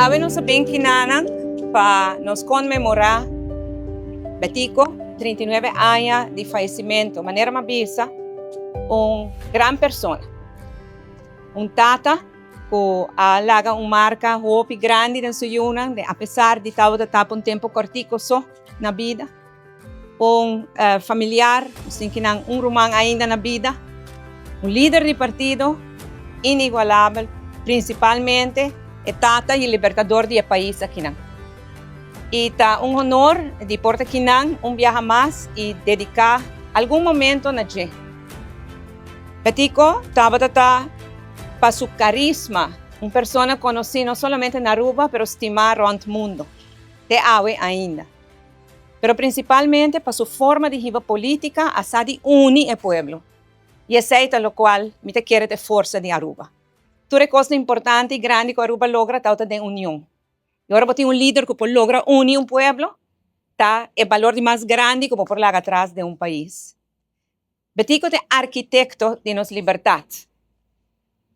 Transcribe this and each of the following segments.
Awe nos a bin kinanan pa nos konmemorá Betico, 39 aña di fayecimento. Manera mi a bisa, un gran persona, un tata ku a laga un marka hopi grandi den su yunan, apesar di tabata tapa un tempu kòrtiku so na bida. Un familiar, nos tin kinan un ruman ainda na bida, un lider di partido inigualabel, principalmente e tata y libertador di e pais akinan. Y ta un honor di por ta kinan un biaha mas y dedica algun momento na dje. Betico tabata ta pa su carisma un persona conoci no solamente na Aruba pero stima rond mundo te awe ainda. Pero principalmente pa su forma di hiba politica a sa di uni e pueblo. Y esey ta locual mi ta kere ta e forsa di Aruba. Tur e cosnan importante y grandi cu Aruba logra tawata den union. Y ora bo tin un lider cu por logra uni un pueblo, ta e balor di mas grandi cu bo por laga atras den un pais. Betico ta e arkitekto di nos libertat.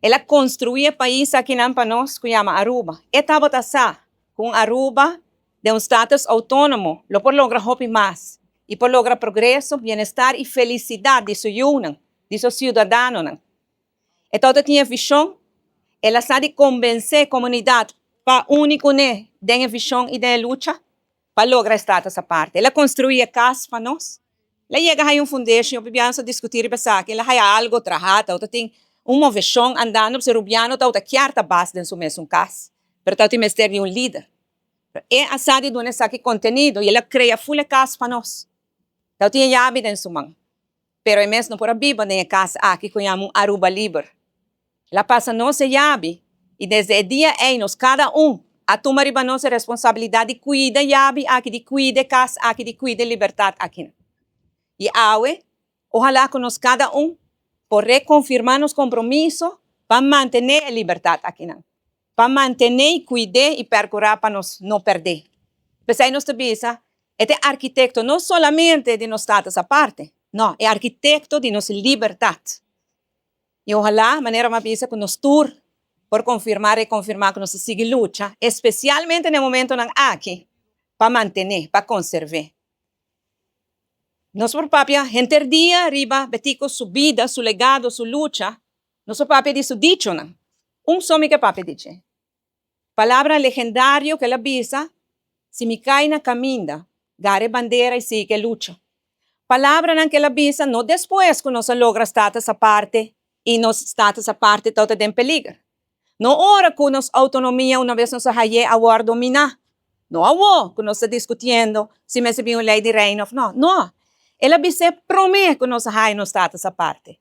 El a konstruí e pais akinan pa nos ku yama Aruba. E tabata sa ku un Aruba den un status outónomo lo por logra hopi mas i por logra progreso, bienestar i felisidat di su yunan, di su siudadanonan. E tabata tin e vishon, el a sa di konbensé komunidat pa uni kuné den e vishon i den e lucha. Pa logra e status aparte. El a construi e cas pa nos. El a yega haya un fundeshi, hopi bia nos a discuti riba esaki, el a haya algo traha, tawata tin un moveshon andando, pasobra Rubiano tawata kier ta bas den su mesun cas, pero tawata tin mester di un lider. Pero e a sa di duna esaki contenido y el a crea ful e cas pa nos. Tawata tin e yabi den su man. Pero e mes no por a biba den e cas aki cu yama un Aruba liber. El a pasa nos e yabi y desde e dia ey nos cada un a tuma riba nos e responsabilidad di cuida e yabi aki, di cuida e cas aki, di cuida e libertad aki. Y awe, ohala cu nos cada un por reconfirma nos compromiso pa mantene e libertad akinan. Pa mantené i kuid'é i perkurá pa nos no pèrd'é. P'esei nos ta bisa, e ta e arkitekto no solamente di nos status aparte, no, e arkitekto di nos libertat. I ohalá, manera mi a bisa, ku nos tur por konfirmá, rekonfirmá ku nos ta sigui lucha, espesialmente na e momentonan aki, pa mantené, pa konserv'é. Nos por papia henter dia riba Betico su bida, su legado, su lucha, Nos por papia di su dichonan. Un so mi ke papia di dje. Palabra legendario ku el a bisa, Si mi kai na kaminda, gara e bandera i sigui ku e lucha. Palabranan ku el a bisa no despues ku nos a logra status aparte i nos status aparte tabata den peliger. No ora ku nos outonomia una bes nos a hay'é a wòrdu dominá. No awó ku nos ta diskutiendo si mester bin un lei di reino òf no. No. El a bis'é promé ku nos a haya nos status aparte.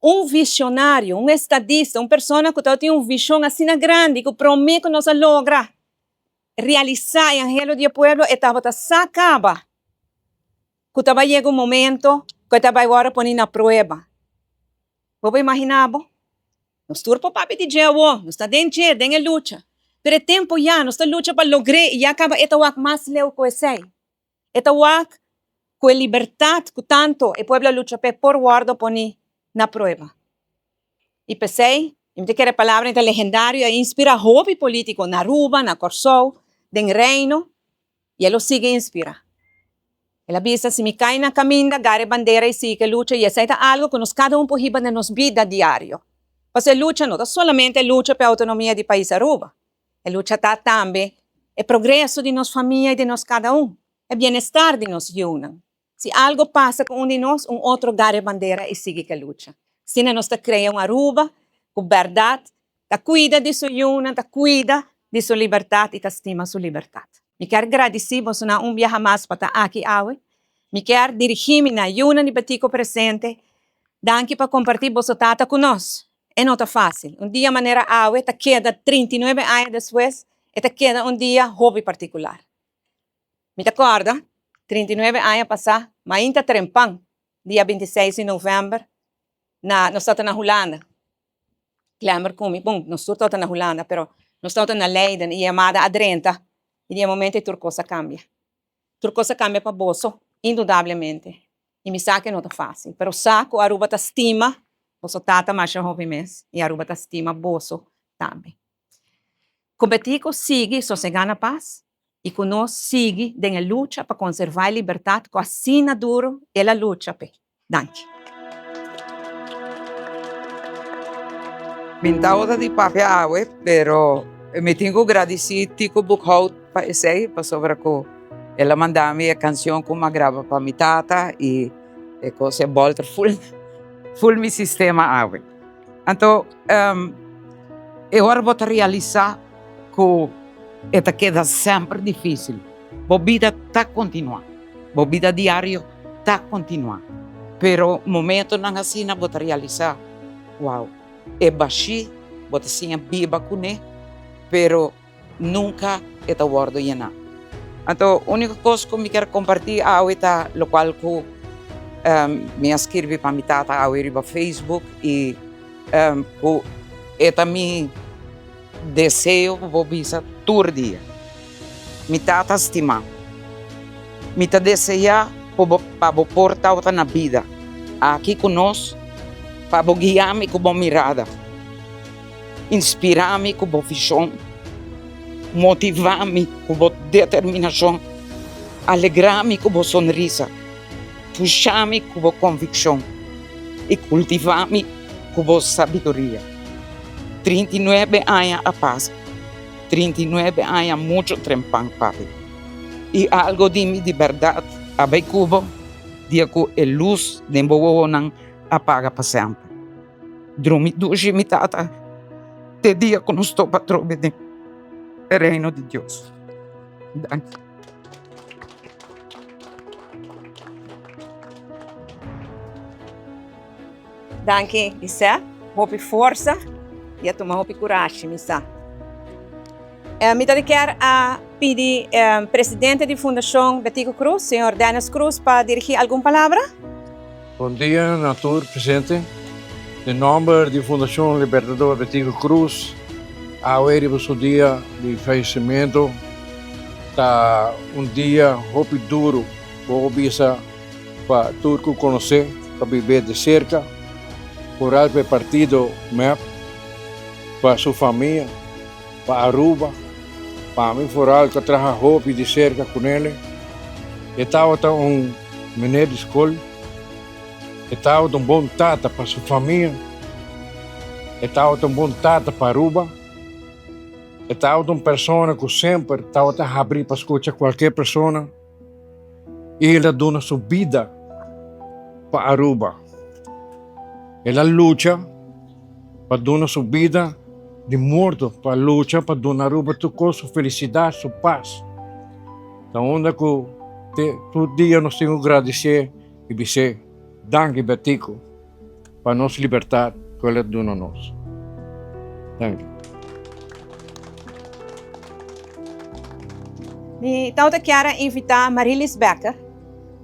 Un visionario, un estadista, un persona ku tabatin un vishon asina grandi ku promé ku nos a logra realisá e anhelo di e pueblo, e tabata sa kaba ku ta bai yega un momento ku e ta bai wòrdu poni na prueba. Bo por imaginá bo? Nos tur por papia di dje awor, nos ta den dje, den e lucha. Pero e tempu ya, nos ta lucha pa logr'é i ya kaba e ta wak mas leu ku esei. E ta wak ku e libertat ku tanto e pueblo a lucha p'e por wòrdu poni na prueba. I p'esei, mi ta kere e palabra ta legendario i a inspirá hopi polítiko na Aruba, na Kòrsou, den Reino, i e lo sigui inspirá. El a bisa, Si mi kai na kaminda, gara e bandera i sigui ku e lucha, i esei ta algu ku nos kada un por hiba den nos bida diario. Pasobra e lucha no ta solamente e lucha pa e outonomia di pais Aruba. E lucha ta tambe e progreso di nos famia i di nos kada un, e bienestar di nos yunan. Si algo pasa ku un di nos, un otro gara e bandera i sigui ku e lucha. Asina nos ta krea un Aruba ku bèrdat ta kuida di su yunan, ta kuida di su libertat i ta stima su libertat. Mi kier gradisí bosonan un biaha mas pa ta aki awe. Mi kier dirigí mi na yunan di Betico presente. Danki pa kompartí boso tata ku nos. E no ta fácil. Un dia manera awe ta keda 39 aña despues, e ta keda un dia hopi particular. Mi ta corda, 39 aña pasá, mainta trempan, dia 26 di november, na, nos tabata na Hulanda. Klemmer cu mi, bon, nos tur tabata na Hulanda, pero nos tabata na Leiden y e yamada a drenta y di e momento ei tur cos a cambia. Tur cos a cambia pa boso, indudablemente. Y mi sa ke no ta fácil, pero sa ku Aruba ta stima boso tata masha hopi mes y Aruba ta stima boso tambe. Ku Betico sigui sosegá na pas i ku nos sigui den e lucha pa konservá e libertat ku asina duru el a lucha p'e. Danki. Mi n'ta ota di papia awe, pero mi tin ku gradisí Tico Boekhout pa esei, pasobra ku el a manda mi e kanshon ku mi a graba pa mi tata i e kos e bòlter ful ful mi sistema awe. Anto e ora bo ta realisá ku e ta keda semper difísil, bo bida ta kontinuá, bo bida diario ta kontinuá, pero momentonan asina bo ta realisá, wow, e bashí bo ta siña biba kuné, pero nunka e ta wòrdu yená. Anto úniko kos ku mi kier kompartí awe ta lokual ku mi a skirbi pa mi tata awe riba Facebook i ku e ta mi deseo ku bo bisa tur dia. Mi tata stimá, mi ta deseá ku bo pa bo por tabata na bida aki ku nos pa bo guia mi ku bo mirada. Inspirá mi ku bo vishon, motivá mi ku bo determinashon, alegrá mi ku bo sonrisa, pushá mi ku bo konvikshon i kultivá mi ku bo sabiduria. 39 aña a pasa, 39 aña muchu trempan, papi. I algu di mi di bèrdat a bai ku bo dia ku e lus den bo wowonan a paga pa semper. Drumi dushi mi tata te dia ku nos topa atrobe den e reino di Dios. Danki. Danki Lisette, hopi forsa y a tuma hopi curashi mi sa. Mi ta di kier a pidi presidente di Fundacion Betico Croes, señor Dennis Croes pa dirigi algun palabra. Bon dia na tur presente. Den nomber di Fundacion Libertador Betico Croes, awe riba su dia di fallecimento ta un dia hopi duro, bo por bisa pa tur cu conoce, pa bibe di cerca, foral pa e partido mep, pa su famia, pa Aruba, pa mi foral cu a traha hopi di cerca cu nele. E tabata un meneer di skol, e tabata un bon tata pa su famia, e tabata un bon tata pa Aruba, e tabata un persona ku semper tabata habrí pa skucha kualker persona i el a duna su bida pa Aruba. El a lucha pa duna su bida di morto pa lucha pa duna Aruba tur kos, su felisidat, su pas. Ta unda ku te tur dia nos tin ku gradisé i bis'é danki Betico pa nos libertat ku el a duna nos. Danki. Mi tawata kier a invitá Marilis Becker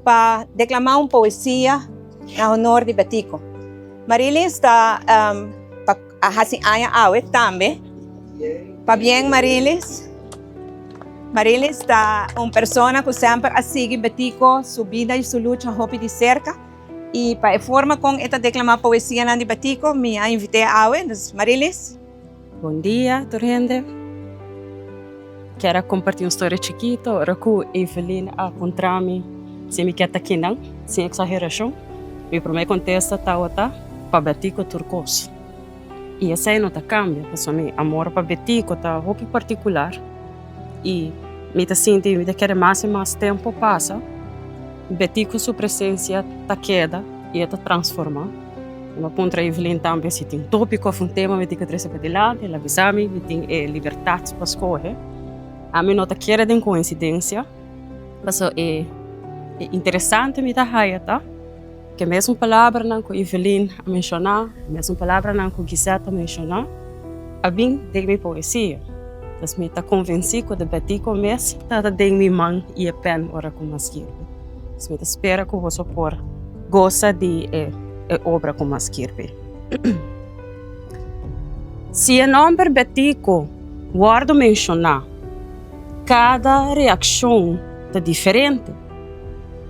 pa deklamá un poesia na honor di Betico. Marilis ta pa a hasi aña awe tambe. Pabien Marilis. Marilis ta un persona ku semper a sigui Betico su bida i su lucha hopi di serka i pa e forma kon e ta deklamá poesianan di Betico mi a invit'é awe. Dus Marilis. Bon dia tur hende. Kier a comparti un storia chikito ora cu Evelyn a puntra mi si mi kier ta kinan, sin exageracion, mi prome contesta tawata pa Betico tur cos. Y esey no ta cambia pasobra mi amor pa Betico ta hopi particular y mi ta sinti mi ta kere mas y mas tempo pasa Betico su presencia ta keda y e ta transforma. Mi a puntra Evelyn tambe si tin tópiko òf un tema mi tin ku trese padilanti. El a bisa mi, mi tin e libertat pa skohe. Ami no ta kere den koinsidensia, pasobra e interesante mi ta haya ta ku e mesun palabranan ku Evelyn a menshoná, e mesun palabranan ku Gisette a menshoná, a bin den mi poesia. Pues mi ta konvensí ku de Betico mes ta den mi man i e pèn ora ku mi a skirbi. Pues mi ta spera ku boso por gosa di e obra ku mi a skirbi. Si e nòmber Betico wòrdu menshoná, kada reakshon ta diferente.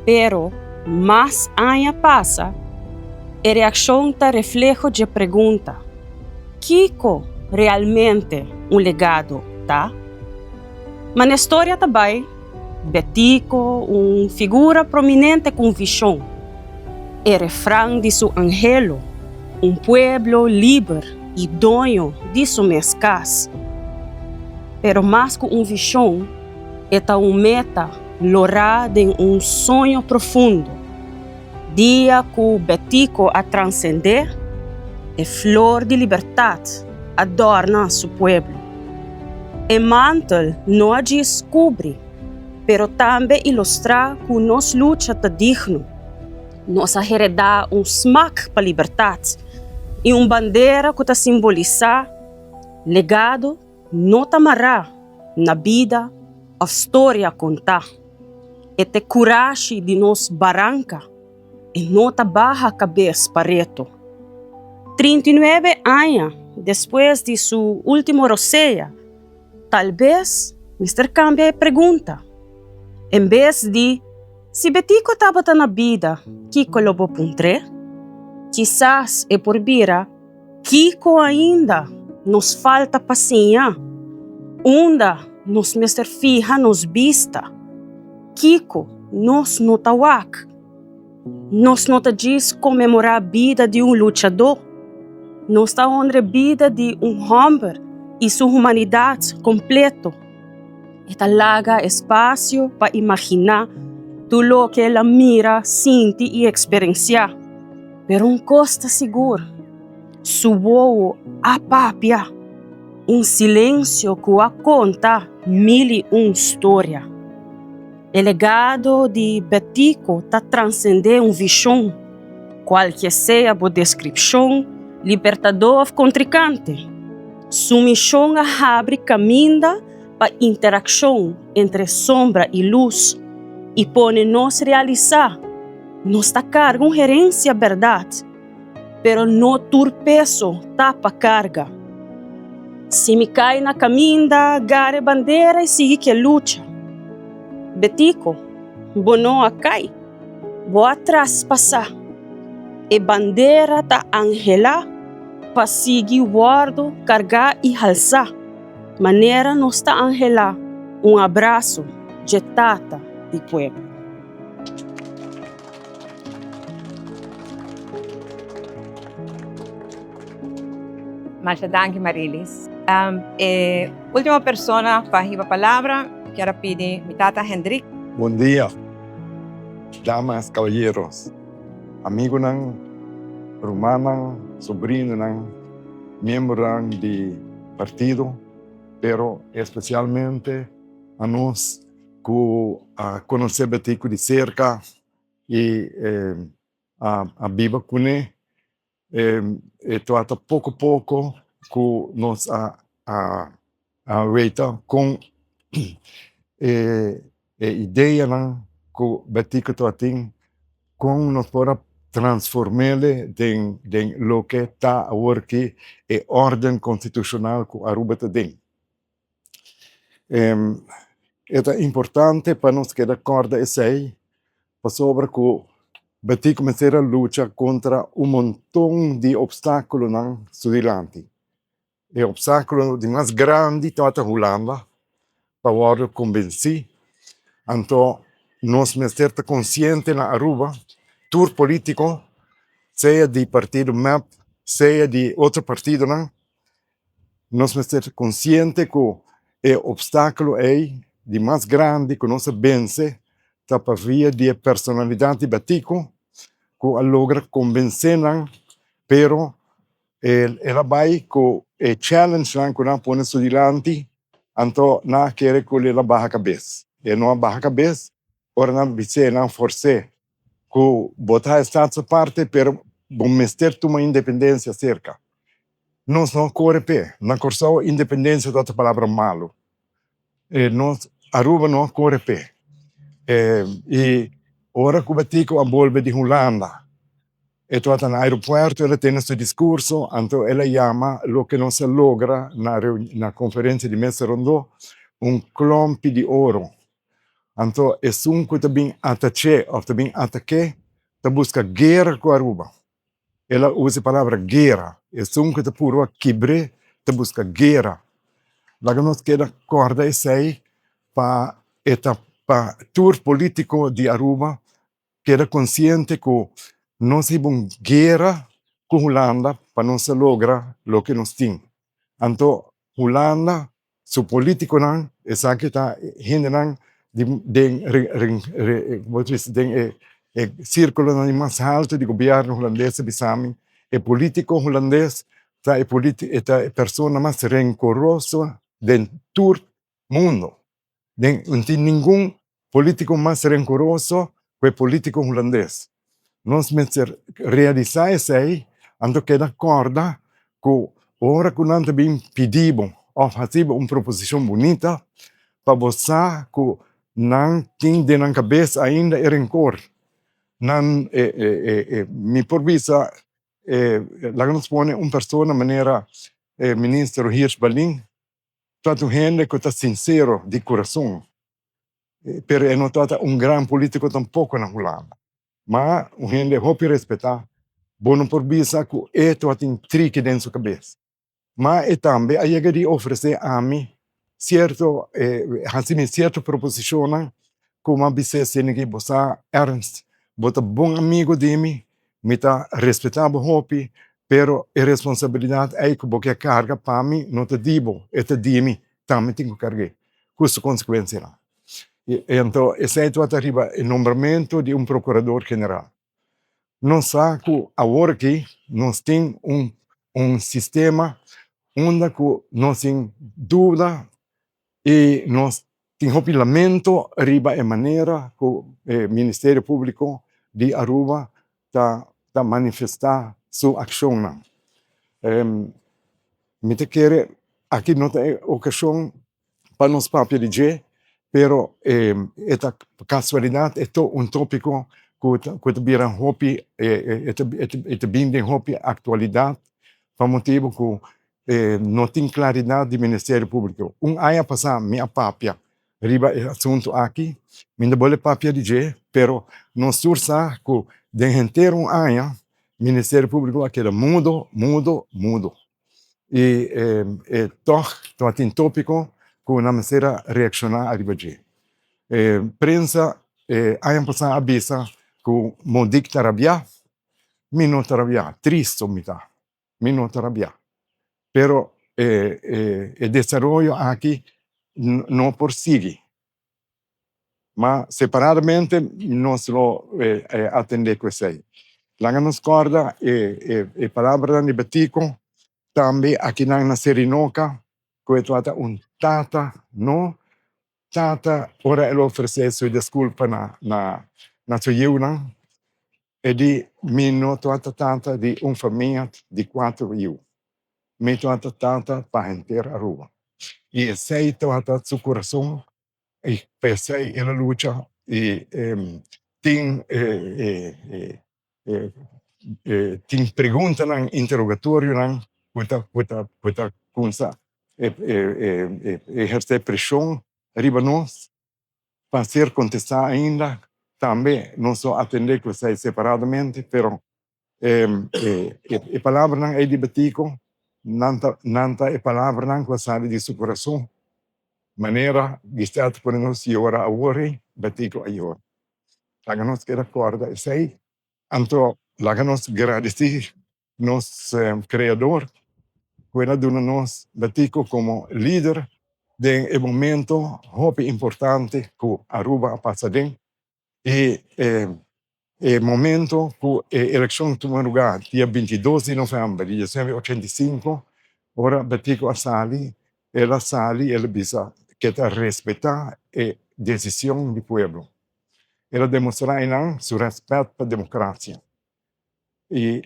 Pero mas aña pasa, e reakshon ta refleho dje pregunta, Kiko realmente un legado ta? ta. Mane storia ta bai, Betico, un figura prominente cu un vision, e refran di su anhelo, un pueblo liber y doño di su mes cas. Pero mas cu un vision, e ta un meta lorá den un soño profundo. Dia cu Betico a transcende, e flor di libertad a dorna su pueblo. E mantel no a djis cubri, pero tambe ilustra cu nos lucha ta digno. Nos a hereda un smak pa libertad y un bandera cu ta simbolisa legado no ta mará na bida of storia contá. E ta e kurashi di nos baranka, e no ta baha kabes pa reto. 39 aña despues di su ultimo rosea, talbes mester kambia e pregunta. En bes di, Si Betico tabata na bida, kiko lo bo puntr'é? Kisas e por bira, Kiko ainda nos falta pa siña? Unda nos mester fiha nos bista? Kiko nos no ta wak? Nos no ta djis konmemorá bida di un luchadó. Nos ta honra bida di un hòmber i su humanidat kompleto. E ta laga espasio pa imaginá tur loke el a mira, sinti i eksperensiá. Pero un kos ta sigur, su wowo a papia, un silensio ku a konta mil i un storia. E legado di Betico ta transendé un vishon, kualke sea bo deskripshon, libertadó òf kontrikante. Su mishon a habri kaminda pa interakshon entre sombra i lus i pone nos realisá Nos ta karga un herensia bèrdat, pero no tur peso ta pa karga. Si mi kai na kaminda, gara e bandera i sigui ku e lucha. Betico, bo no a kai, bo a traspasá. E bandera ta anhelá pa sigui wòrdu kargá i halsá, manera nos ta anhelá un abraso dje Tata di pueblo. Masha danki Marilis. E ultimo persona pa hiba palabra kier a pidi mi tata Hendrik. Bon dia, damas, caballeros, amigunan, rumannan, sobrinonan, miembronan di partido, pero especialmente a nos ku a konosé Betico di serka i a biba kuné, e tabata poko poko ku nos a weta kon e ideanan ku Betico tabatin kon nos por a transform'é den loke ta awor ki e órden konstitushonal ku Aruba ta den. E ta importante pa nos keda kòrda esei pasobra ku Betico mester a lucha kontra un monton di opstákulonan su dilanti. E opstákulo di mas grandi tabata Hulanda pa wòrdu kombensí, anto nos mester ta konsiente na Aruba tur polítiko sea di partido mep sea di otro partidonan Nos mester ta konsiente ku e opstákulo ei di mas grandi ku nos a bense ta pa via di e personalidat di Betico ku a logra konbensé nan, pero el a bai ku e challengenan ku nan a pone su dilanti, anto nan a kere ku el a baha kabes. E no a baha kabes, ora nan bis'é, nan fors'é ku bo ta Staats Aparte pero bo mester tuma independensia serka. Nos no kore p'e. Na Kòrsou independensia ta otro palabra malu. E nos Aruba no a kore p'e. I ora ku Betico a bolbe di Hulanda e tabata na aeropuerto el a tene su diskurso anto el a yama loke nos a logra na na konferensia di mesa rondó un klòmpi di oro. Anto esun ku ta bin atach'é òf ta bin atak'é ta buska guera ku Aruba. El a usa e palabra guera. Esun ku ta purba kibr'é ta buska guera. Laga nos keda kòrda esei pa e ta pa tur polítiko di Aruba keda konsiente ku nos hiba un guera ku Hulanda pa nos a logra loke nos tin. Anto Hulanda su politiconan, esaki ta hendenan di den como ta bisa den e e circulonan di mas halto di gobierno hulandes ta bisa mi, e politico hulandes ta e e ta e persona mas rencoroso den tur mundo. Den no tin ningun politico mas rencoroso cu e politico hulandes. Nos mester realisa esey, anto keda corda cu ora cu nan ta bin pidi bo of haci bo un proposicion bunita, pa bo sa cu nan tin den nan cabes ainda e rencor. Nan mi por bisa laga nos pone un persona manera e minister Hirsch Balin, Ta un hende cu ta sincero di curason, pero e no ta un gran politico tampoco na Hulanda. Ma un hende hopi respeta, bo no por bisa cu e tabatin triki den su cabes. Ma e tambe a yega di ofrece ami cierto, haci mi cierto proposicionnan cu mi a bis'é esei, bo sa Ernst, bo ta bon amigo di mi, Mi ta respetá bo hopi, pero e responsabilidat ei ku bo ke karga pa mi no ta di bo, e ta di mi, tambe tin ku karg'é, ku su konsekuensianan. I anto esei tabata riba e nombramentu di un prokurador general. Nos sa ku awor aki nos tin un un sistema unda ku nos tin duda i nos Tin hopi lamento riba e manera cu e Ministerio Publico di Aruba ta ta manifesta su accionnan. Mi ta kere aki no ta e ocasion pa nos papia di dje, pero e ta casualidad e ta un topico cu ta cu ta bira hopi e ta e ta bin den hopi actualidad pa motibo cu E no tin claridad di Ministerio Publico. Un aña pasa mi a papia riba e asunto aki, mi no bole papia di dje, pero nos tur sa cu den henter un aña Ministerio Publico a keda mudo, mudo, mudo. Y e tog tabatin topico cu nan mester a reacciona ariba dje. E prensa e aña pasa a bisa cu Modic ta rabia, mi no ta rabia, tristo mi ta. Mi no ta rabia. Pero e e desaroyo aki no por sigui. Ma separadamente nos lo atende ku esei. Laga nos kòrda e e palabranan di Betico tambe akinan na Serinoka ku e tabata un tata no tata ora el ofresé su deskulpa na na su yiunan. E di, Mi no tabata tata di un famia di cuatro yiu. Mi tabata tata pa henter Aruba. Y esey tabata su curason y pa esey el a lucha y tin tin preguntanan, interrogatorionan cu ta cu ta cu ta cuminsa eherce presion riba nos. Pa ser contestá ainda, tambe nos lo atendé cu esei separadamente, pero e palabranan ei di Betico, nan ta nan ta e palabranan cu a sali di su curason, manera Giselle ta pone nos yora awor ei, Betico a yora. Laga nos keda corda esei, anto laga nos gradici nos Creador cu el a duna nos Betico como lider den e momento hopi importante cu Aruba a pasa den y e momento cu e eleccion tuma lugar dia 22 di november di 1985 ora Betico a sali el a sali el a bisa cu e ta respeta e decision di pueblo el a demostra eynan su respet pa democracia. Y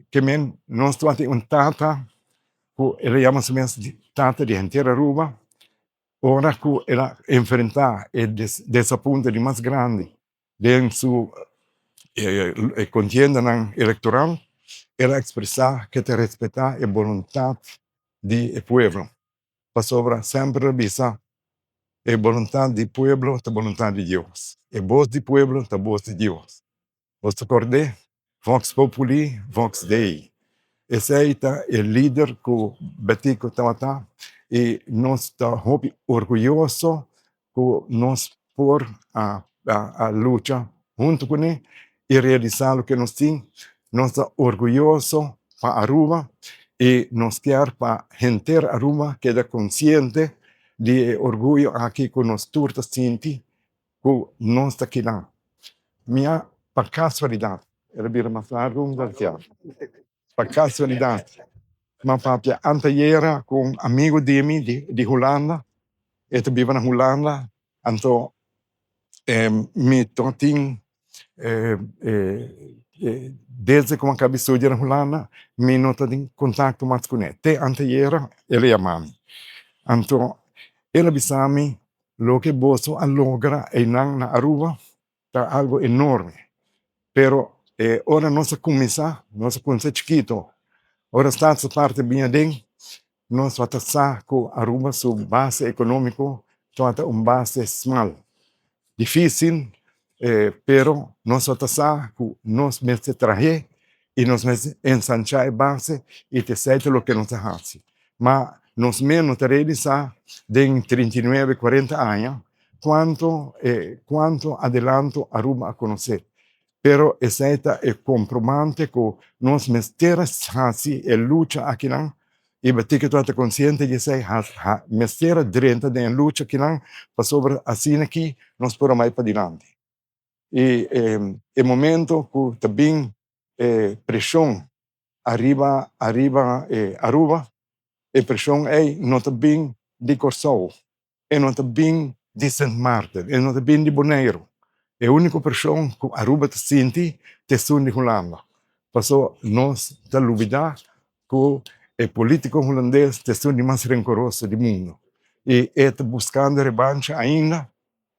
ke men nos tabatin un tata ku el a yama su mes tata di henter Aruba, ora ku el a enfrenta e desapunto di mas grandi den su kontiendanan elektoral, el a ekspresá ke ta respetá e boluntat di e pueblo, pasobra semper el a bisa e boluntat di pueblo ta boluntat di Dios, e bos di pueblo ta bos di Dios. Bo ta kord'é? Vox Populi, Vox Dei. Esei ta e lider ku Betico tabata i nos ta hopi orguyoso ku nos por a a lucha huntu kuné i realisá loke nos tin. Nos ta orguyoso pa Aruba i nos kier pa henter Aruba keda konsiente di e orguyo aki ku nos tur ta sinti ku nos ta kinan. Mi a pa kasualidat, el a bira mas largu un garcia, pa kasualidat mi a papia antayera ku un amigu di mi di Hulanda, e ta biba na Hulanda, anto mi tabatin desde ku mi a kaba di studia na Hulanda mi no ta tin kontakto mas kuné, te antayera el a yama mi, anto el a bisa mi Loke boso a logra einan na Aruba ta algo enorme, pero e ora nos a cuminsa, nos a cuminsa chikito, ora Staats aparte bin aden, nos tabata sa cu Aruba su base economico tabata un base smal, dificil, pero nos tabata sa cu nos mester trahe y nos mester ensancha e base y ta esey ta loke nos a haci. Ma nos mes no ta realisá den 39, 40 aña cuanto cuanto adelanto Aruba a conoce. Pero esey ta e comprobante cu nos mester a haci e lucha akinan y Batico tabata consciente di esey, mester a drenta den e lucha akinan pasobra asina aki nos por a bay padilanti. Y e momento cu ta bin e presion ariba ariba e Aruba, e preshon ei no ta bin di Kòrsou, e no ta bin di Sint Maarten, e no ta bin di Boneiru. E úniko preshon ku Aruba ta sinti ta esun di Hulanda. Paso nos ta lubidá ku e polítiko hulandes ta esun di mas renkoroso di mundu i e ta buskando revancha ainda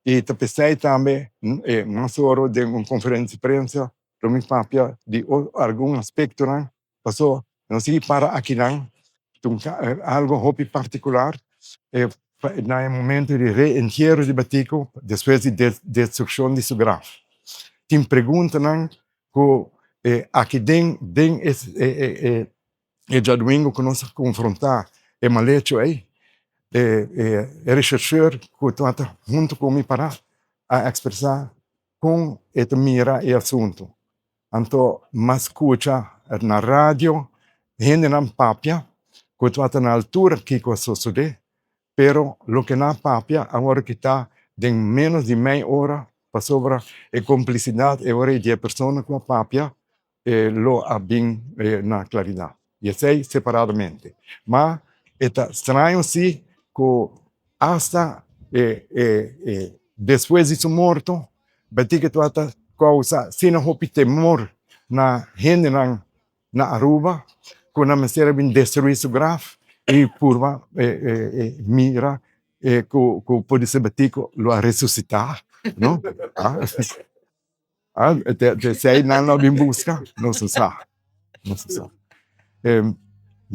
i ta p'esei tambe e mas oro den un konferensia di prensa Lo mi papia di algun aspectonan, paso no sigui para akinan, ta un algo hopi particular na e momento di reentiero di Betico despues di destruccion di su graf. Tin preguntanan cu aki den den e djadumingo cu nos a confronta e malecho ey, e rechercheur cu tabata hunto cu mi para a expresa Kon e ta mira e asuntu. Anto m'a skucha na radio hendenan papia ku tabata na altura kiko a sosodé, pero loke nan a papia a wòrdu kitá den ménos di mei ora pasobra e komplisidat e ora ei di e persona ku a papia lo a bin na klaridat. I esei separadamente. Ma e ta straño si ku asta e despues di su morto Betico tabata kousa asina hopi temor na hendenan na Aruba ku nan mester a bin destruí su graf i purba mira ku podise Betico lo a resusitá, no? Esei nan lo a bin buska, nos no sa, nos no sa.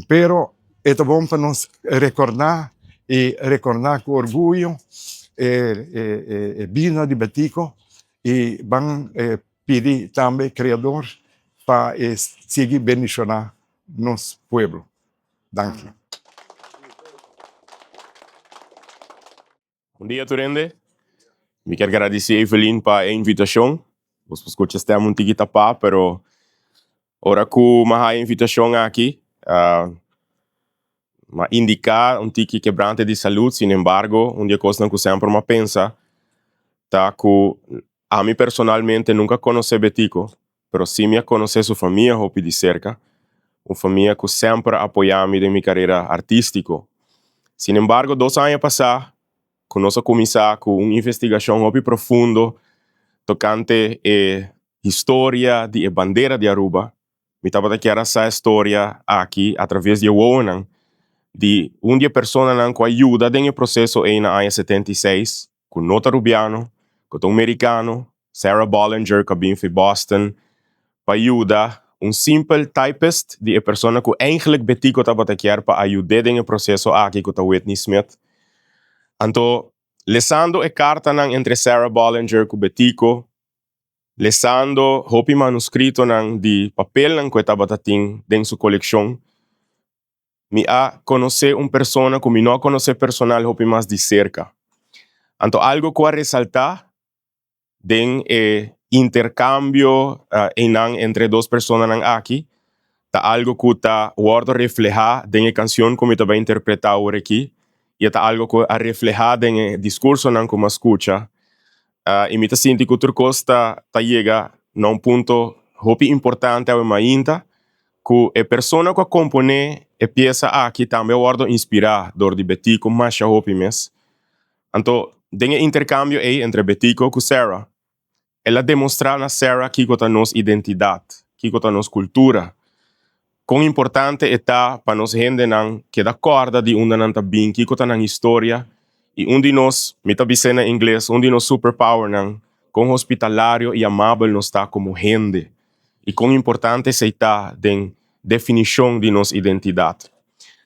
Pero e ta bon pa nos rekordá i rekordá ku orguyo e bida di Betico i ban pidi tambe Kreador pa e sigui bendishoná nos pueblo. Danki. Bon dia tur hende. Mi kier gradisí Evelyn pa e invitashon. Bos por skucha stèm un tiki tapá, pero ora ku mi a haña e invitashon aki, mi a indiká un tiki kebrante di salud. Sin embargo, un di e kosnan ku semper mi a pensa ta ku ami personalmente nunka a konosé Betico, pero sí mi a konosé su famia hopi di serka, un famia ku semper a apoyá mi den mi karera artístiko. Sinembargo, dos aña pasá ku nos a kuminsá ku un investigashon hopi profundo tokante e historia di e bandera di Aruba, mi tabata kier a sa e storia aki atraves di e wowonan di un di e personanan ku a yuda den e proseso ei na aña 76, ku no ta rubiano, ku ta un merikano, Sarah Bollinger ku a bin fi Boston pa yuda un simpel typist di e persona ku eigenlijk Betico tabata kier pa a yud'é den e proseso aki ku ta Whitney Smith. Anto lesando e kartanan entre Sarah Bollinger ku Betico. Lesando hopi manuskritonan di papelnan ku e tabata tin den su kolekshon, mi a konosé un persona ku mi no a konosé personal hopi mas di serka. Anto algu ku a resaltá den e interkambio einan entre e dos personanan aki ta algu ku ta wòrdu reflehá den e kansion ku mi ta bai interpretá awor aki i e ta algu ku a reflehá den e diskursonan ku mi a skucha i mi ta sinti ku tur kos ta ta yega na un punto hopi importante awe mainta ku e persona ku a komponé e piesa aki tambe a wòrdu inspirá dor di Betico masha hopi mes. Anto den e interkambio ei entre Betico ku Sarah, el a demostrá na Sarah kiko ta nos identidat, kiko ta nos kultura, kon importante e ta pa nos hendenan keda kòrda di unda nan ta bin, kiko ta nan historia i un di nos, mi ta bis'é na ingles, un di nos superpowernan, kon hospitalario i amabel nos ta komo hende i kon importante esei ta den definishon di nos identidat.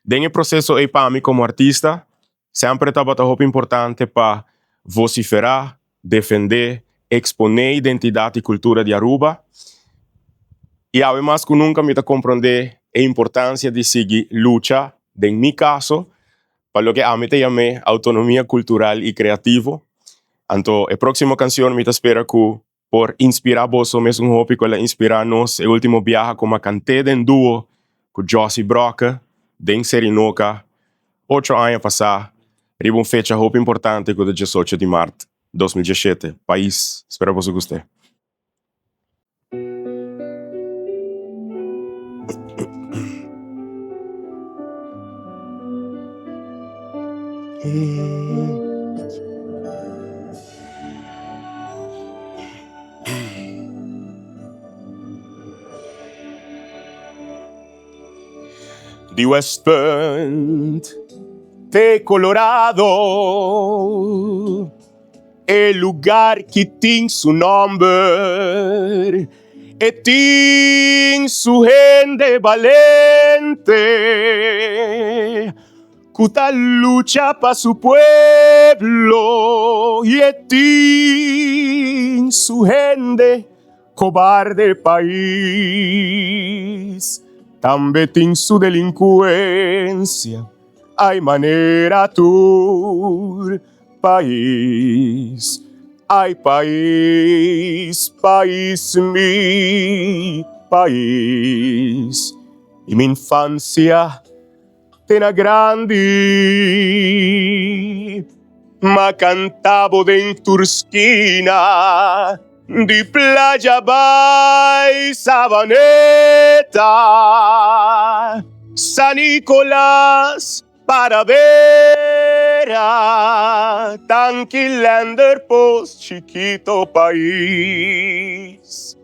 Den e proseso ei pa mi komo artista, Semper tabata hopi importante pa vociferá, defendé, exponé identidad y cultura di Aruba. Y awe mas cu nunca mi ta comprendé e importancia di sigui lucha, den mi caso, pa loke ami ta yam'é autonomia cultural y creativo. Anto e proximo cancion mi ta spera cu por inspirá boso mesun hopi ku el a inspirá nos e último biaha ku m'a kant'é den duo ku Jossy Brokke den Serinoka ocho aña pasá riba un fecha hopi importante ku ta diesocho di mart 2017. Pais, spera boso gust'é. Di Westpunt te Colorado, e lugar ki tin su nomber, e tin su hende balente. Ku ta lucha pa su pueblo i e tin su hende kobarde pais. Tambe tin su delinkuensia, ai manera tur pais. Ai pais, pais mi pais. I mi infansia. Te na grandi M'a canta bo den tur skina Di playa bai Savaneta San Nicolas Paradera Tanki Lander Post Chikito pais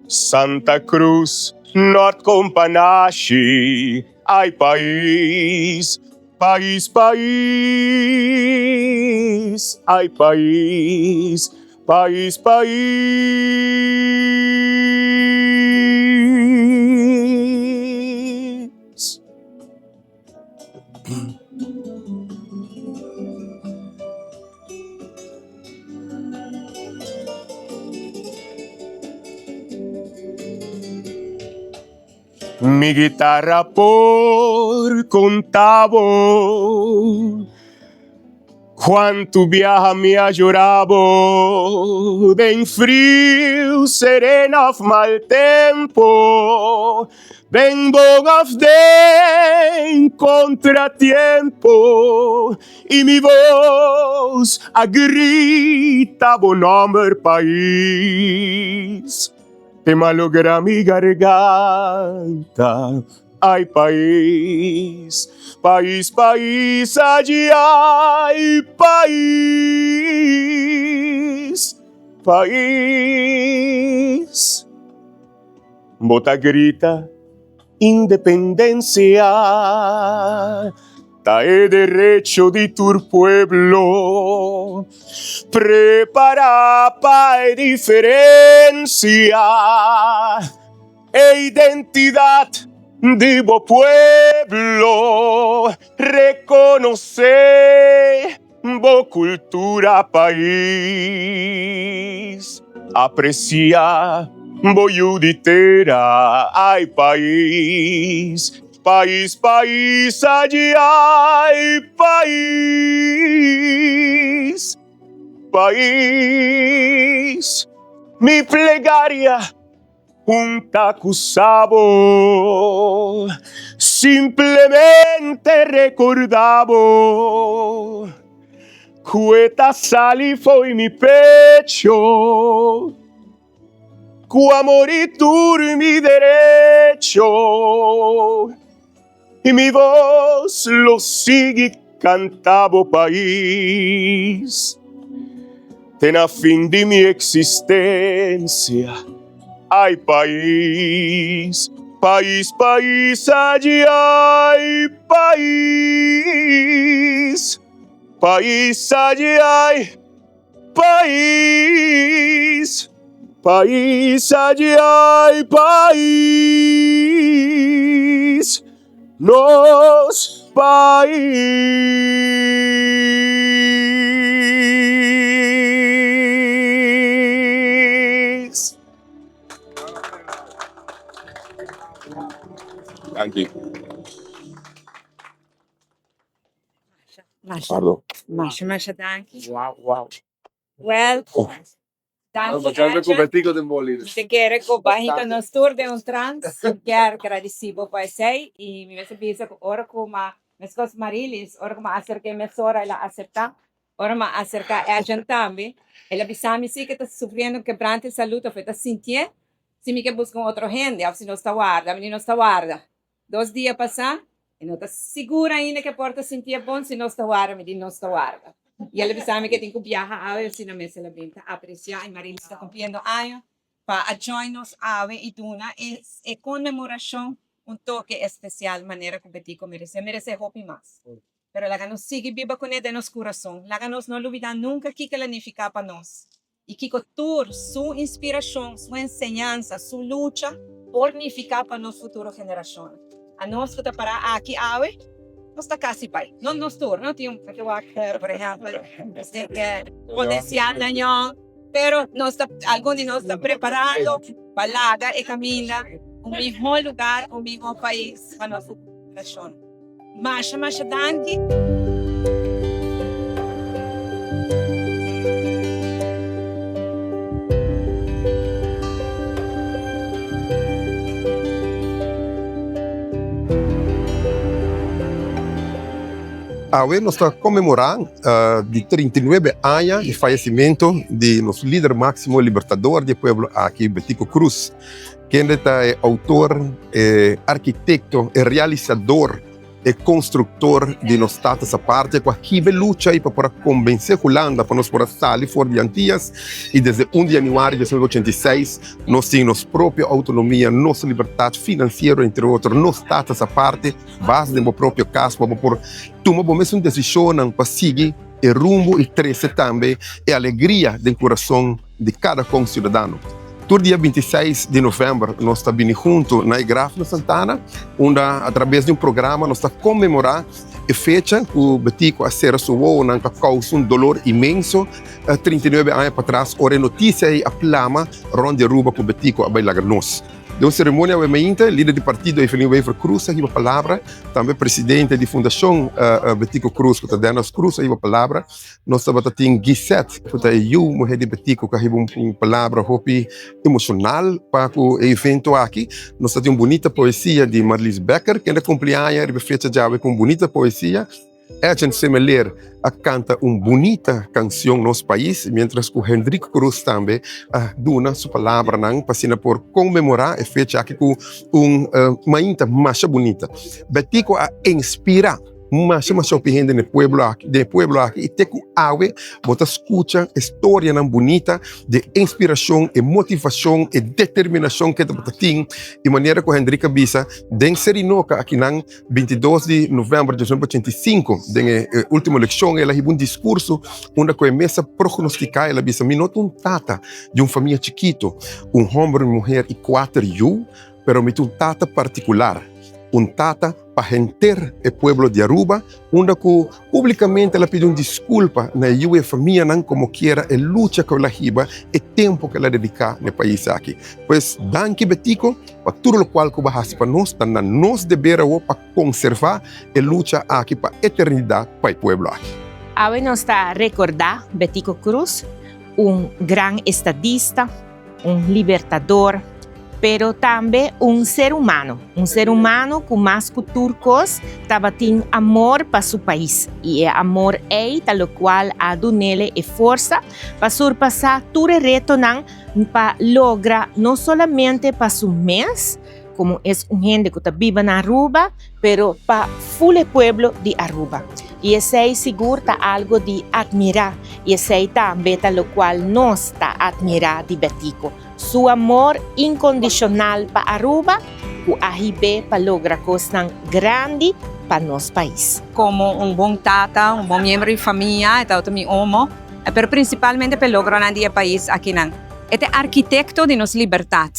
Santa Cruz Nort Companashi Ai pais, pais, pais, ai pais, pais, pais. Mi guitarra por conta bo Cuantu biaha mi a llora bo Den friu, serena of mal tempo Den bon of den contratiempo Y mi voz a grita bo nomber pais. Te malogra mi garganta, ai pais, pais, pais, ai, ai, pais, pais. Bo ta grita independencia, ta e derecho di tur pueblo. Prepara pa e diferencia, e identidad di bo pueblo. Reconoce bo cultura pais. Aprecia bo yu di tera, ai pais, pais, pais, aji ai pais, pais. Mi plegaria hunta cu sabo, simplemente recorda bo cu e ta sali fo'i mi pecho, cu a mori tur mi derecho, y mi voz lo sigui canta bo pais te na fin di mi existencia. Ai pais, pais, pais, aji ai pais, pais, aji ai pais, pais, aji ai pais, nos pais. Danki. Masha, masha, masha danki. Wow, wow. Well, danki Edjean. Mi ta kere ku bo a hinka nos tur den un trans. Mi kier gradisí bo pa esei i mi mester bisa ku ora ku ma, meskos Marilis, ora ku mi a aserk'é mesora el a aseptá. Ora mi a aserká Edjean tambe, el a bisa mi si ku e ta sufriendo un kebrante di salud òf e ta sintié si mi ke buska un otro hende òf si nos ta warda. Mi di nos ta warda. Dos dia pasá, e no ta sigur ainda ku e por ta sintié bon si nos ta warda. Mi di, Nos ta warda. I el a bisa mi ku e tin ku biaha awe, asina mes el a bin. Ta apresiá i Marilis ta kumpliendo año pa a join nos awe i duna e e konmemorashon un toke espesial manera ku Betico meresé. Meresé hopi mas. Pero laga nos sigui biba kuné den nos kurason. Laga nos no lubidá nunka kiko el a nifiká pa nos. I kiko tur su inspirashon, su enseñansa, su lucha por nifiká pa nos futuro generashonnan. Anos ku ta pará aki awe, nos ta kasi bai. No nos tur, no tin un ke wak, por ehèmpel, potensialnan yòn, pero nos ta, algun di nos ta preparando pa laga e kaminda un mihó lugar, un mihó pais pa nos futuro generashonnan. Masha masha danki. Awe nos ta conmemora di 39 aña di fallecimento di nos lider maximo libertador di e pueblo aki, Betico Croes. Kende ta e outor, e arkitekto, e realisador, e konstruktor di nos Status Aparte ku a hiba e lucha i pa por a kombensé Hulanda pa nos por a sali for di Antias i desde un di yanüari di 1986 nos tin nos propio outonomia, nos libertat finansiero entre otro, nos Status Aparte, bas den bo propio kas pa bo por tuma bo mesun desishonnan pa sigui e rumbo i trese tambe e alegria den kurason di kada konsiudadano. Tur dia 26 di novèmber nos ta bini huntu na e graf na Santana, unda atrabes di un programa nos ta konmemorá e fecha ku Betico a sera su wowonan ku a kousa un dolor inmenso 39 aña patras ora e notisia ei a plama rònt di Aruba ku Betico a bai laga nos. Den un seremonia awe mainta, lider di partido Evelyn Wever Croes a hiba palabra, tambe presidente di Fundashon Betico Croes ku ta Dennis Croes a hiba palabra. Nos tabata tin Gisette ku ta e yu muhé di Betico ku a hiba un palabra hopi emoshonal pa ku e evento aki. Nos ta tin un bunita poesia di Marlies Becker kende a kumpli aña riba e fecha djawe ku un bunita poesia. Edjean Semeleer a kanta un bunita kansion Nos Pais mientras ku Hendrik Croes tambe a duna su palabranan pa asina por konmemorá e fecha aki ku un mainta masha bunita. Betico a inspirá. Masha masha hopi hende den e pueblo aki, den e pueblo aki i te ku awe bo ta skucha e storianan bunita di e inspirashon, e motivashon, e determinashon ku e tabata tin i manera ku Hendrik a bisa den Serinoka akinan 22 di novèmber di 1985 den e ultimo elekshon el a hiba un diskurso unda ku e mes a prognostiká el a bisa mi no ta un tata di un famia chikito, un hòmber, un muher i kuater yu pero mi ta un tata partikular. un tata pa henter e pueblo di Aruba, unda cu publicamente el a pidi un disculpa na e yu y e famianan como kiera e lucha cu el a hiba, e tempo cu el a dedica na e pais aki. Pues danki Betico pa tur locual cu bo a haci pa nos, ta na nos deber awo pa conserva e lucha aki pa eternidad pa e pueblo aki. Awe nos ta recorda Betico Croes, un gran estadista, un libertador, pero tambe un ser humano, un ser humano cu mas cu tur cos tabatin amor pa su pais y e amor ey ta locual a dunele e forsa pa surpasa tur e retonan pa logra no solamente pa su mes como es un hende cu ta biba na Aruba, pero pa ful e pueblo di Aruba. Y esey sigur ta algo di admira y esey tambe ta locual nos ta admira di Betico, su amor incondicional pa Aruba cu a hib'é pa logra cosnan grandi pa nos pais. Como un bon tata, un bon miembro di famia, e tabata mi omo, pero principalmente pa e logronan di e pais akinan. E ta e arquitecto di nos libertad.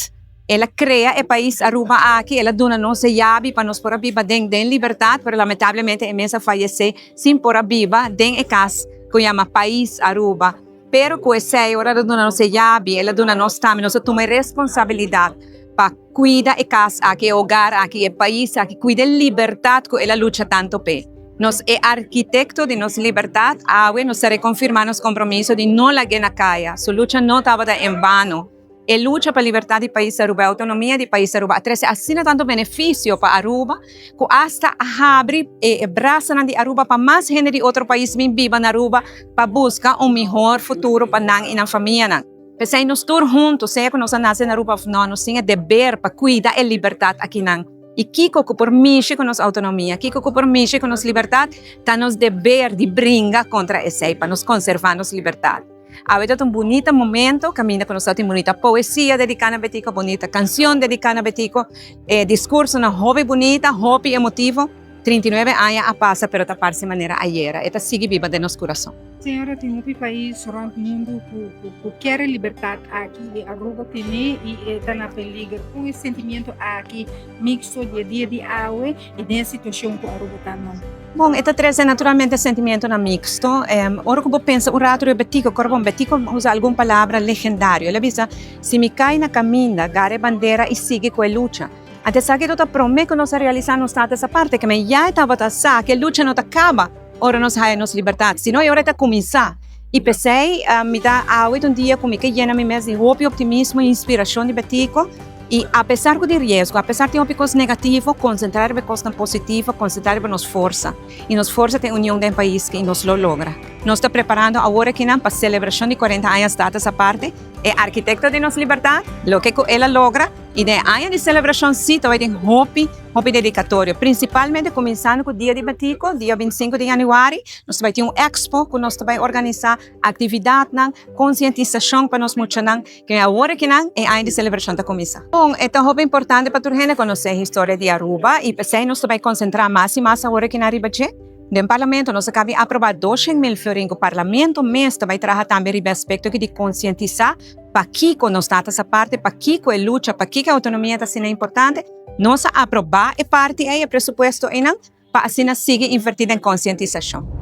El a crea e pais Aruba aki, el a duna nos e yabi pa nos por a biba den den libertad, pero lamentablemente e mes a fayece sin por a biba den e cas cu yama pais Aruba. Pero cu esey, ora el a duna nos e yabi, el a duna nos tambe, nos a tuma e responsabilidad pa cuida e cas aki, e hogar aki, e pais aki, cuida e libertad cu el a lucha tanto p'e. Nos e arkitecto di nos libertad, awe nos ta reconfirma nos compromiso di no lag'e na caya. Su lucha no tabata en vano. E lucha pa libertad di pais Aruba, e autonomia di pais Aruba a trece asina tanto beneficio pa Aruba cu hasta a habri e brasanan di Aruba pa mas hende di otro pais bin biba na Aruba pa busca un mihor futuro pa nan y nan famianan. P'esey nos tur hunto, sea cu nos a nace na Aruba of no, nos tin e deber pa cuida e libertad akinan. Y kico cu por mishi cu nos autonomia, kico cu por mishi cu nos libertad, ta nos deber di bringa contra esey pa nos conserva nos libertad. Awe ta un bunita momento caminda cu nos ta tin bunita poesia dedica na Betico, bunita cancion dedica na Betico, e discursonan hopi bunita, hopi emotivo. 39 aña a pasa pero ta parse manera ayera, e ta sigui biba den nos curason. Señora tin hopi pais rond mundo cu cu kier e libertad aki y Aruba tene y e ta na peliger. Con e sentimiento aki mixto di e dia di awe y den e situacion cu Aruba ta nan? Bon, e ta trece naturalmente sentimientonan mixto. Ora cu bo pensa un rato riba Betico, cor bon, Betico usa algun palabra legendario. El a bisa, Si mi cay na caminda, gara e bandera y sigui cu e lucha. Anto esaki lo ta prome cu nos a realisa nos tata esa parte, ke men ya e tabata sa cu e lucha no ta caba ora nos haya nos libertad, sino e ora e ta cuminsa. Y p'esey mi ta awe ta un dia cu mi ke yena mi mes di hopi optimismo y inspiracion di Betico. I apesar ku tin riesgo, apesar tin hopi kos negativo, konsentrá riba e kosnan positivo, konsentrá riba nos forsa. I nos forsa ta e union den pais i nos lo logra. Nos ta preparando awor akinan pa selebrashon di kuarenta aña Status Aparte, e arkitekto di nos libertat, loke ku el a logra. I den e aña di selebrashon sí ta bai tin hopi, hopi dedikatorio, prinsipalmente kuminsando ku Dia di Batico, dia bintisinku di yanüari, nos ta bai tin un expo ku nos ta bai organisá. Actividadnan, concientisacion pa nos muchanan, ke awor akinan e aña di celebracion ta cuminsa. Bon, e ta hopi importante pa tur hende conoce historia di Aruba y p'esey nos ta bay concentra mas y mas awor akinan riba dje. Den Parlamento nos a caba di aproba 200 mil florin cu Parlamento mes ta bay traha tambe riba e aspecto aki di concientisa pakico nos ta ta aparte, pakico e lucha, pakico e autonomia ta asina importante. Nos a aproba e parti ey, e presupuesto eynan. Pa asina sigui invertí den konsientisashon.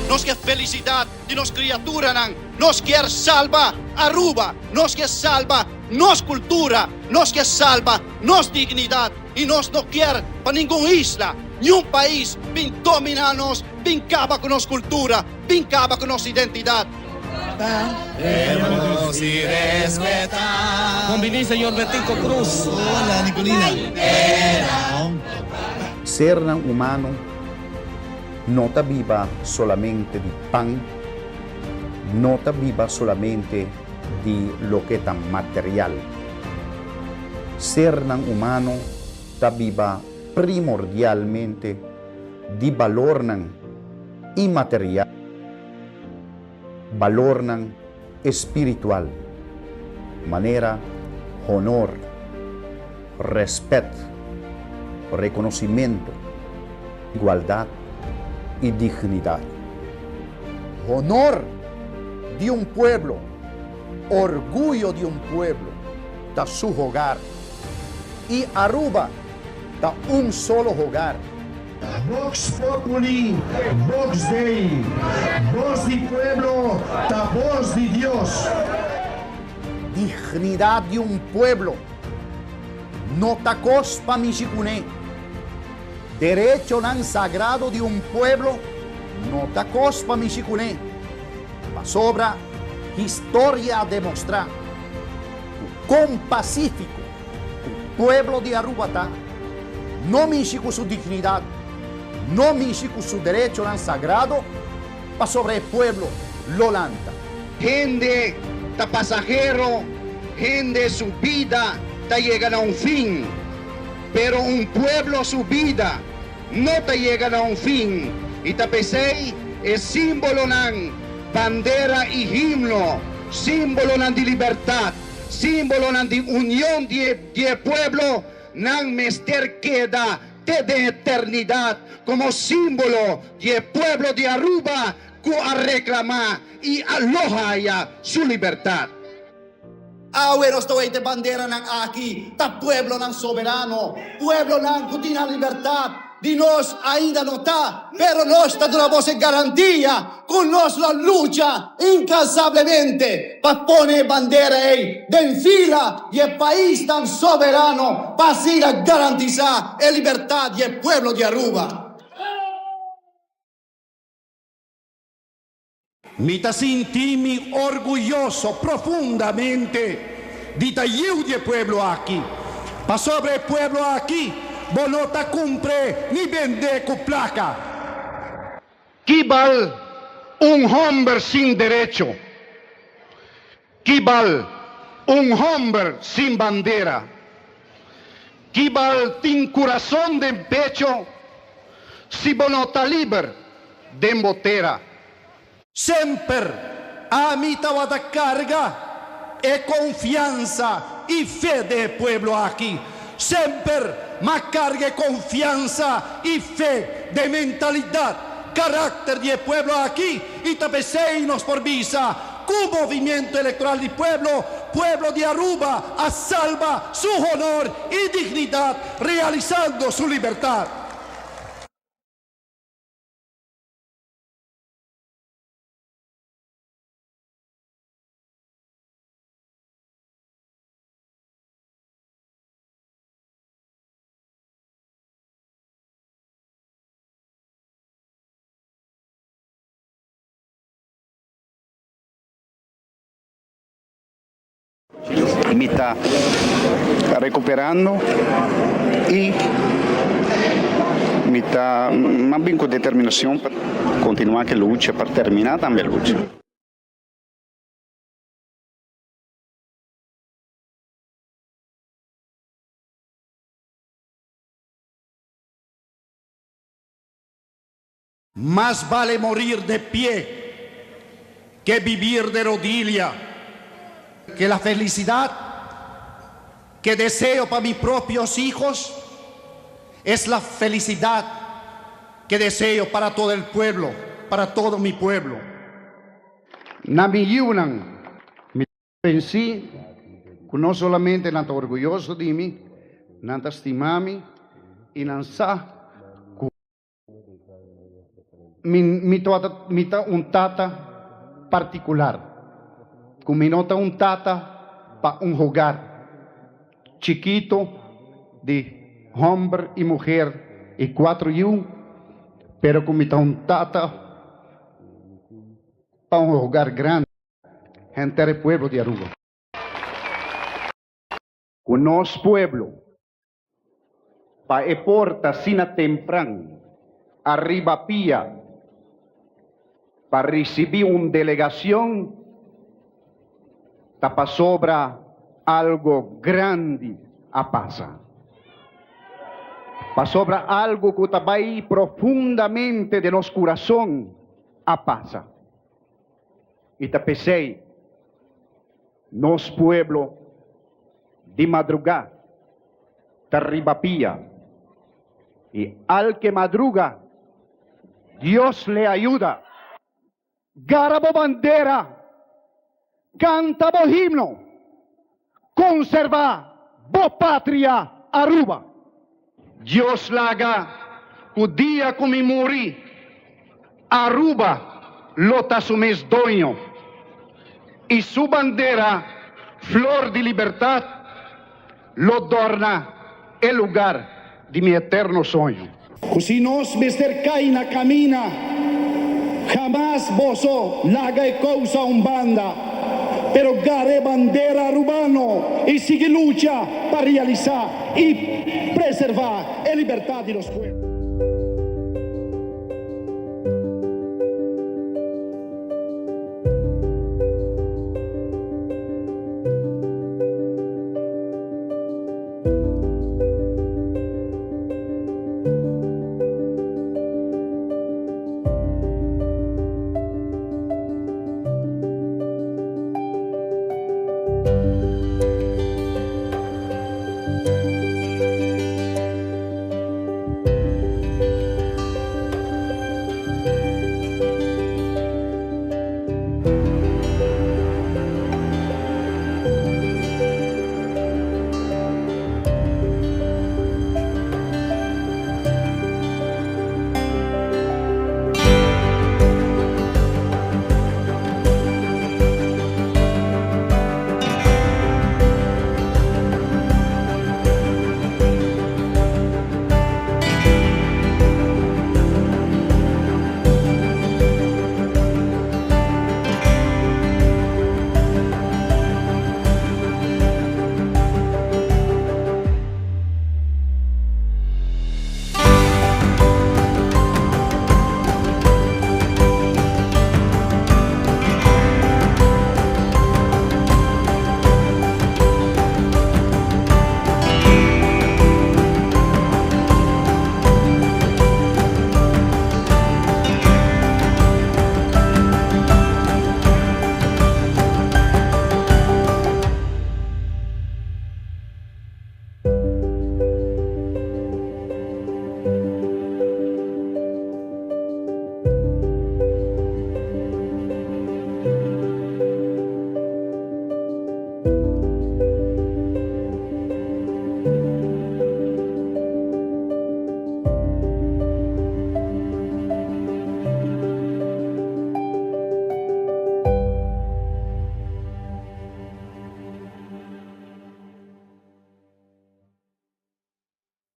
Nos kier felicidad di nos criaturanan, nos kier salba Aruba, nos kier salba nos cultura, nos kier salba nos dignidad y nos no kier pa ningun isla, niun pais bin domina nos, bin caba cu nos cultura, bin caba cu nos identidad. Bon bini señor Betico Croes. Sernan humano no ta biba solamente di pan, no ta biba solamente di loke ta material. Sernan humano ta biba primordialmente. di balornan inmaterial, balornan espiritual, manera honor, rèspèt, rekonosimentu, igualdat i dignidat. Honor di un pueblo, orguyo di un pueblo ta su hogar. I Aruba ta un solo hogar. Vox Populi, Vox Dei, Bos di pueblo ta bos di Dios. Dignidad di un pueblo no ta cos pa mishi cune. Derechonan sagrado di un pueblo no ta cos pa mishi cune. Pasobra historia a demostra cu con pacifico cu pueblo di Aruba ta, no mishi cu su dignidad, no mishi cu su derechonan sagrado, pasobra e pueblo lo lanta. Hende ta pasahero, hende su bida ta yega na un fin, pero un pueblo su bida no ta yega na un fin y ta p'esey e simbolonan, bandera y himno, simbolonan di libertad, simbolonan di union di e pueblo, nan mester keda te den eternidad como simbolo di e pueblo di Aruba cu a reclama y a lo haya su libertad. Awe nos ta wete banderanan aki ta pueblonan soberano, pueblonan cu tin nan libertad. Di nos ainda no ta, pero nos ta duna bos e garantia cu nos lo lucha incansablemente pa pone e bandera ey den fila di e paisnan soberano pa asina garantisa e libertad di e pueblo di Aruba. Mi ta sinti mi orguyoso profundamente di ta yiu di e pueblo aki, pasobra e pueblo aki bo no ta cumpr'é ni bend'é cu placa. Ki bal un homber sin derecho? Ki bal un homber sin bandera? Ki bal tin curason den pecho si bo no ta liber den bo tera? Semper ami tabata carga e confiansa y fe den e pueblo aki. Semper m'a carga e confiansa y fe den mentalidad, caracter di e pueblo aki y ta p'esey nos por bisa Cu Movimiento Electoral di Pueblo, pueblo di Aruba a salba su honor y dignidad realizando su libertad. Mi ta recuperando y mi ta mas bien cu determinacion pa continua cu e lucha, pa termina tambe e lucha. Mas vale morir de pie que vivir de rodilla, que la felicidad que deseo pa mis propios hijos es la felicidad que deseo para todo el pueblo, para todo mi pueblo. Na mi yiunan, mi ta convenci cu no solamente nan ta orguyoso di mi, nan ta stima mi y nan sa cu. Mi mi tabata mi ta un tata particular, cu mi no ta un tata pa un hogar chikito di homber y muher y cuatro yiu, pero cu mi ta un tata pa un hogar grandi, henter e pueblo di Aruba. Cu nos pueblo pa e por ta asina tempran ariba pia pa ricibi un delegacion ta pasobra algo grandi a pasa. Pasobra algu ku ta bai profundamente den nos kurason a pasa. I ta p'esei nos pueblo di madrugá ta riba pia. I al ke madruga, Dios le ayuda. Gara bo bandera, canta bo himno, conserva bo patria Aruba. Dios laga cu dia cu mi muri, Aruba lo ta su mes doño y su bandera flor di libertad lo dorna e lugar di mi eterno soño. Ku si nos mester kai na kamina, hamas boso laga e kousa un banda, pero gara e bandera arubano i sigui lucha pa realisá i preservá e libertat di nos pueblo.